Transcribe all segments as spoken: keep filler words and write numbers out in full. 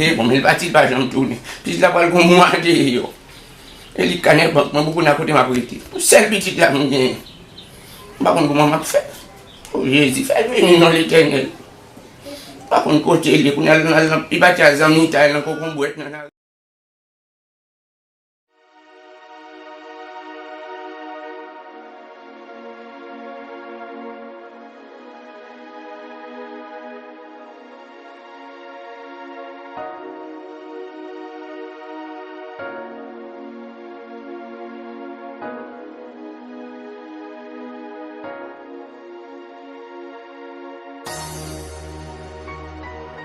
E bon, men l pati, l pa janm tounen. Pitit la pral gon mwa deyò. E li kanè bank mwen pou kounye a kote m ap rete. Pou sèl pitit la m genyen. M pa konn kòman m ap fè. O Jezi, fè l vini non Letènèl. M pa konn kote l ye. Kounye a l al nan, li pati al zanmitay nan kokonbwèt nan lari.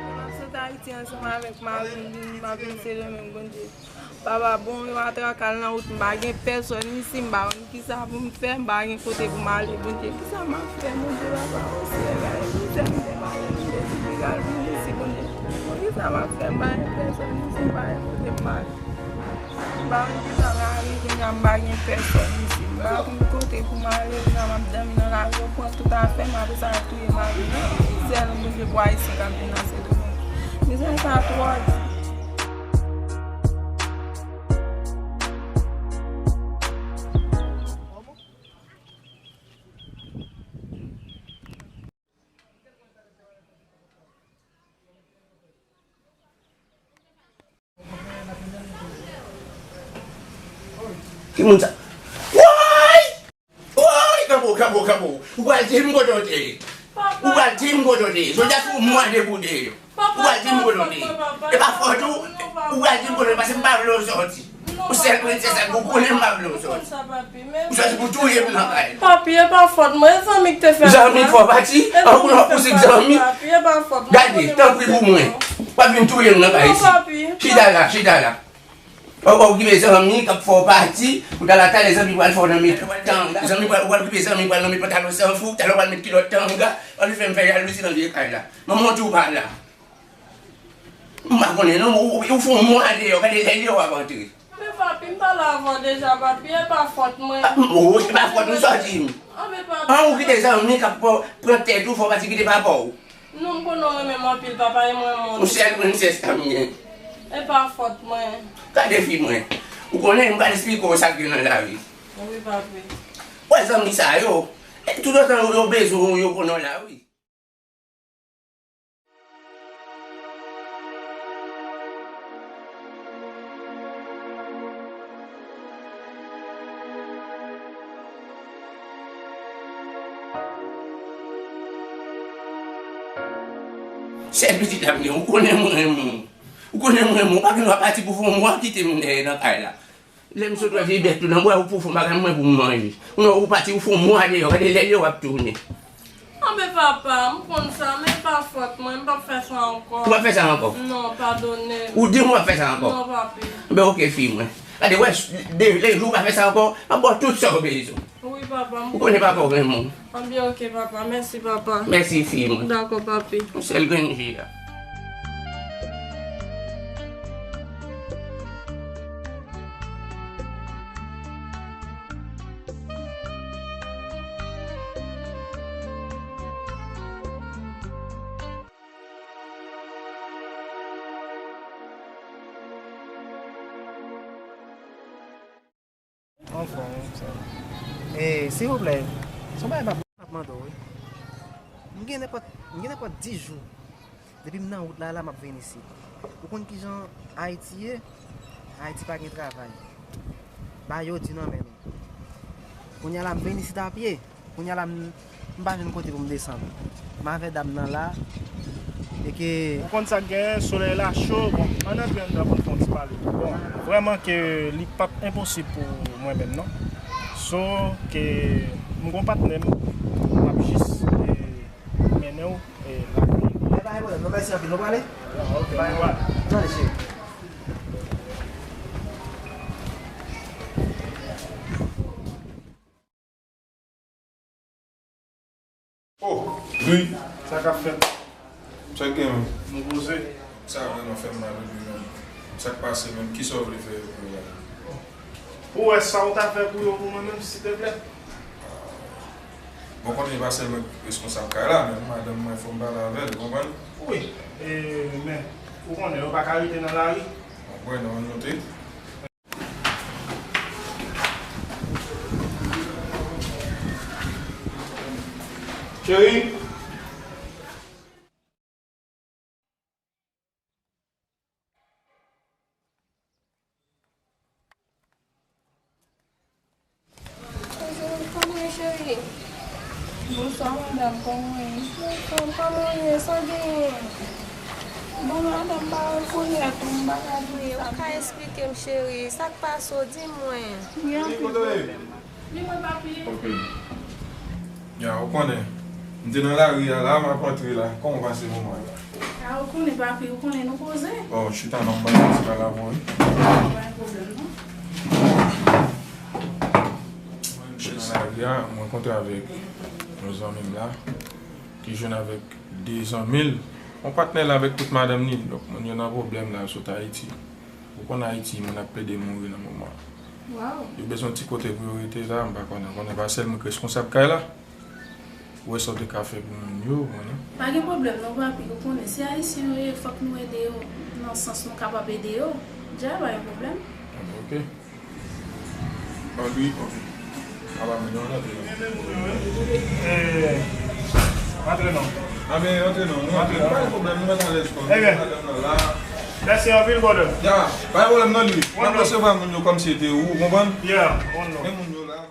Mwen ap sot Ayiti ansanm avèk mari m, vin, m ap vin sere men Bondye. Papa, bon, yon atraka nan wout, m pa gen pèsòn isi, m pa konn kisa pou m fè, m pa gen kote pou m ale, Bondye. Kisa m ap fè, Bondye, papa? O Senyè, gade mizè m te pale, m te di piga l vin isi, Bondye. Bon, kisa m ap fè, m pa gen pèsòn isi, m pa gen kote pou m ale. M pa konn kisa m arive, kounya m pa gen pèsòn isi. M pa konn kote pou m ale, kounya m ap dòmi nan lari, yo pran tout afè m, apre sa yo touye mari m. Sèl Bondye pou Ayisyen k ap vin nan Sendomeng. Mizè sa twò di. Ki moun sa? Woy! Woy! Kanpe w, kanpe w, kanpe w. Ou pral di m kote w te ye. Ou pral di m kote w te ye. Jodi a se yon mwa depi w te ye. Ou pral di m kote w te ye. E pa fòt ou. Ou pral di m kote w te ye, paske m pa vle w sòti. Ou sèl prensès la, ou konnen m pa vle w sòti. Ou sòti pou touye m nan kay la. Papi, e pa fòt mwen, e zanmi ki te fè sa. Zanmi k fè w pati? An koulè w pouse zanmi? Papi, e pa fòt mwen. Gade, tanpri pou mwen. W ap vin touye m nan kay isi. Non, papi. Chita la, chita la. Ou, ou okipe zanmi k ap fè w pati, pou talè talè zanmi pral fè w nan met tanga. Zanmi pral, ou pral okipe zanmi pral nan met pantalon san fou, talè w pral met kilòt tanga, w ap fè m fè jalouzi nan vye kay la. Manman w di w pa la. M pa konnen non, ou, ou, ou fè yon mwa deyò, gade lè deyò w ap antre. Men papi, m pa la avan deja, papi, e pa fòt mwen. Ah, m, o, se pa fòt ou, sa w di m. Ah, men papi. An, ou kite zanmi k ap pran tèt ou, fè w pati kite papa w. Non, m konnen w renmen m anpil, papa, e mwen renmen w. Yon sèl prensès la m gen. E pa fòt mwen. Gade fi mwen. Ou konnen, m pral esplike w sa k gen nan lavi. Wi, papi. Wè zanmi sa yo, e toutotan yo, yo bezwen w, yo konnen w la, wi. Sèl pitit la m gen, ou konnen mwen renmen w. Ou konnen mwen renmen w, ou pa gen dwa pati pou fè yon mwa kite m dèyè nan kay la. Lè m sot wè vye bèt tou nan bwa, ou pou fè yon bagay mwen pou m manje. Non, ou pati, ou fè yon mwa deyò, gade lè deyò w ap tounen. Anben papa, m konn sa, men e pa fòt mwen, m p ap fè sa ankò. Ou p ap fè sa ankò? Non, padone m. Ou di m ou p ap fè sa ankò? Non, papi. Anben oke, fi mwen. Gade, wè, de, de jou ou pa fè sa ankò, m ap ba w tout sa w bezwen. Wi, papa, m... Ou konnen papa w renmen w. Anben oke, papa. Mèsi, papa. Mèsi, fi mwen. Dakò, papi. Yon sèl grenn je a. Anfòm, wi, sa. E, silvouplè, se yon bagay m ap, m ap mande w, wi. M gen nenpòt, m gen nenpòt dis jou. Depi m nan wout la, la, m ap vin isit. Ou konn kijan Ayiti ye? Ayiti pa gen travay. Bagay yo di nan men nou. Kounye a la, m vin isit a pye. Kounye a la, m, m pa jwenn kote pou m desann. M avè dam nan la, e ke... Ou konn sa k genyen, solèy la cho, bon, ann antre anndan pou n fè yon ti pale. Bon, vrèman ke li p ap enposib pou mwen menm, non. So, ke m gon patnè m, m ap jis, e, mennen w, e, lakay li. E pa gen pwoblèm, non, mèsi anpil. Nou prale? Ah, ok, nou prale. Tande, cheri. Oh, Louis, sa k ap fèt? Sa k gen menm? Nou poze. Sa vrèman fè m mal, wi, menm. Sa k pase menm? Kisa w vle fè pou mwen? Ou wè sa w ta fè pou yo, pou mwen menm, silteplè? Bon, kote pa sèlman responsab kay la, menm madanm mwen, fò m pale avè l, ou konprann? Wi, e, men, Ou konnen, yo pa ka rete nan lari. Ou kwè nan yon note? Cheri. Kòman w ye, cheri? Bonswa, madanm, kòman w ye? Anfòm, kòman w ye? Sa w genyen? Bon, madanm, m pa wè l kounye a tou, m pa ka di sa. Ou ka eksplike m, cheri, sa k pase w, di mwen. Gen anpil pwoblèm. Li mwen, papi. Ok. Ya, ou konnen. M te nan lari a la, m ap antre la. Kòman w pase moman an la? A, ou konnen, papi, ou konnen nou poze. Bon, chita non, m ba w ti pale avè w, wi. Pa gen pwoblèm, non. M te nan lari a, m rankontre avèk yon zanmi m la, ki jwenn avèk de zanmi l. Yon patnè l avèk tout madanm li. Donk, moun yo nan pwoblèm la, yo sot Ayiti. Ou konn Ayiti, moun ap plede mouri nan moman. Waw. Yo bezwen ti kote pou yo rete la, m pa konnen. Konnen pa sèl mwen k reskonsab kay la. Ou wè sa w te ka fè pou moun yo, ou konnen. Pa gen pwoblèm non, papi. Ou konnen, si Ayisyen yo ye, fòk nou ede yo nan sans nou kapab ede yo. Dja, pa gen pwoblèm. Ok. Bon, wi, ok. Apa, men nou antre non. Eh, antre non. A, men antre non. Nou antre. Pa gen pwoblèm, nou mèt alèz kò nou. Ebyen. Madanm nan la. Mèsi anpil, brother. Ya, pa gen pwoblèm non, Louis. N ap resevwa moun yo kòmsi se te ou, ou konprann? Yeah, one love. Men moun yo la.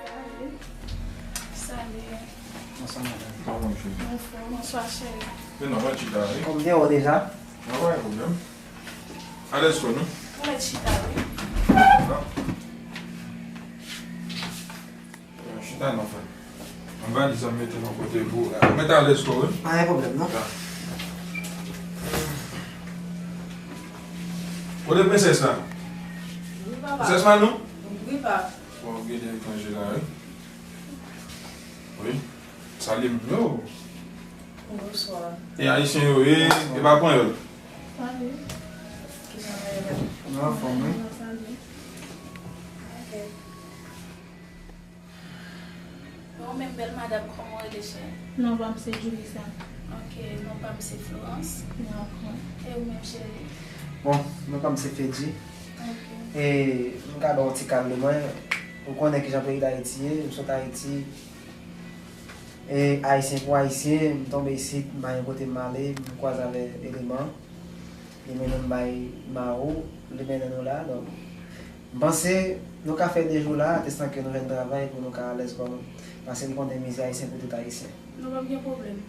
Salut. Salut. Bonswa, madanm. Kòman w ye, cheri? Bonswa, bonswa, cheri. Men non, mwen chita, wi. Kòm de ou deja? Mwen pa gen pwoblèm. Alèz kò nou. Ou mèt chita, wi. Chita non, frè. Ann valiz an mete nan kote pou ou la. Mete alèz kò w, wi. Pa gen pwoblèm, non. Ya. Kote prensès la? Wi, papa. Prensès Manou? Wi, papa. Bon, gen de etranje la, wi. Wi. Salye m yo. Bonswa. E ayisyen yo ye, e pa panyòl. Salut. Kijan w ye? Nou anfòm, wi. Salut. Ok. Bon, ou menm bèl madanm, kòman w rele, chè? Non pa m se Julissa. Ok, non pa m se Florence. Dakò. E ou menm, cheri? Bon, non pa m se Fedji. Ok. E m ka ba w ti kal de mwen. Ou konnen kijan peyi Dayiti ye, m sot Ayiti. E ayisyen pou ayisyen, m tonbe isit, m pa gen kote m ale, m kwaze avè eleman. Li mennen m bay Mao, li mennen nou la. Donk, m panse nou ka fè de jou la, atestan ke nou jwenn travay pou nou ka alèz kò nou. Paske m konnen mizè ayisyen pou tout ayisyen. Nou p ap gen pwoblèm.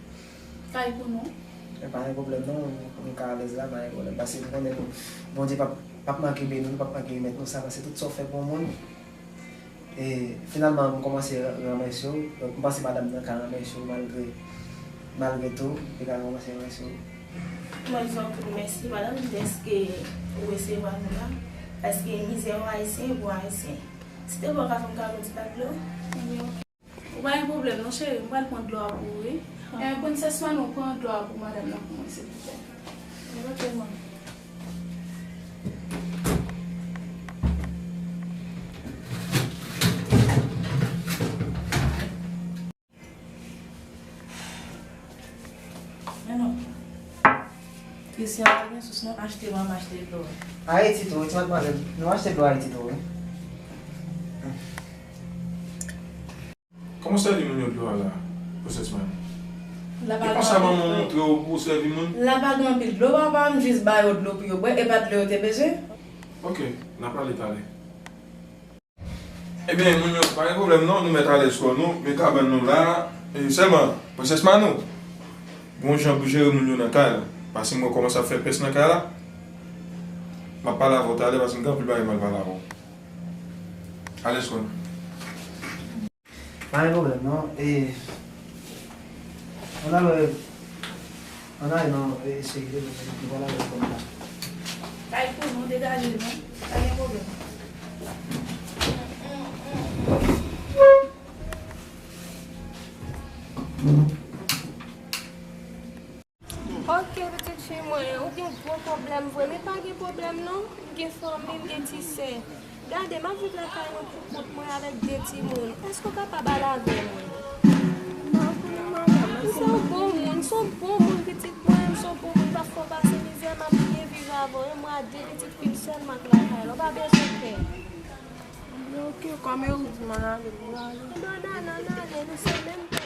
Kay pou nou. E pa gen pwoblèm non, nou ka alèz la, pa gen pwoblèm. Paske m konnen nou, Bondye p ap, p ap manke beni nou, p ap manke remèt nou sa, paske tout sa w fè pou yon moun, E finalman, m kòmanse ranmèsye w. Donk, m panse madanm nan ka ranmèsye w malgre, malgre tou, li ka kòmanse ranmèsye w. Mwen di w anpil mèsi, madanm, dèske ou resevwa nou la. Paske mizè yon ayisyen pou ayisyen. Si te vle w ka fè m kado ti bak dlo. Ebyen, ok. Ou pa gen pwoblèm non, cheri, m pral pran dlo a pou ou, wi. E, prensès Manou, pran dlo a pou madanm nan pou mwen, silvouplè. Evantyèlman. Men non. Christian, pa gen sous non, achte ban m achte dlo. Ayiti tou, wi, ti madmwazèl. Nou achte dlo Ayiti tou, wi. Kòman w sèvi moun yo dlo a la, prensès Manou? E konsa manman w montre w pou w sèvi moun? La pa gen anpil dlo, papa, m jis ba yo dlo pou yo bwè, e pa dlo yo te bezwen. Ok, n a pale talè. Ebyen, moun yo, pa gen pwoblèm non, nou mèt alèz kò nou, men kabann nou la, e sèlman, prensès Manou, gon jan pou jere moun yo nan kay la, paske m wè kòman sa fè pès nan kay la, m ap pale avè w talè, paske m gen anpil bagay m al pale avè w. Alèz kò nou. Pa gen pwoblèm non. E, ann al wè, ann al non, e, sekirite, nou pral al wè kòm la. Kay pou nou, degaje nou. Pa gen pwoblèm. Ok, pitit fi mwen, ou gen gwo pwoblèm vre, men pa gen pwoblèm non. Gen fanmi m, gen ti sè. Gade, m ap viv lakay mwen pou kont mwen avèk de timoun. Èske w kapab al avè mwen? Se yon bon moun, se yon bon moun pitit mwen, se yon bon moun, pa fè w pase mizè, m ap byen viv avè w. E mwen a de pitit fi m sèlman k lakay la, w pa bezwen pè. Oke, kòm e ou di m al ale, m ale. Nan, nan, nan, nan, ale, nou se menm pè.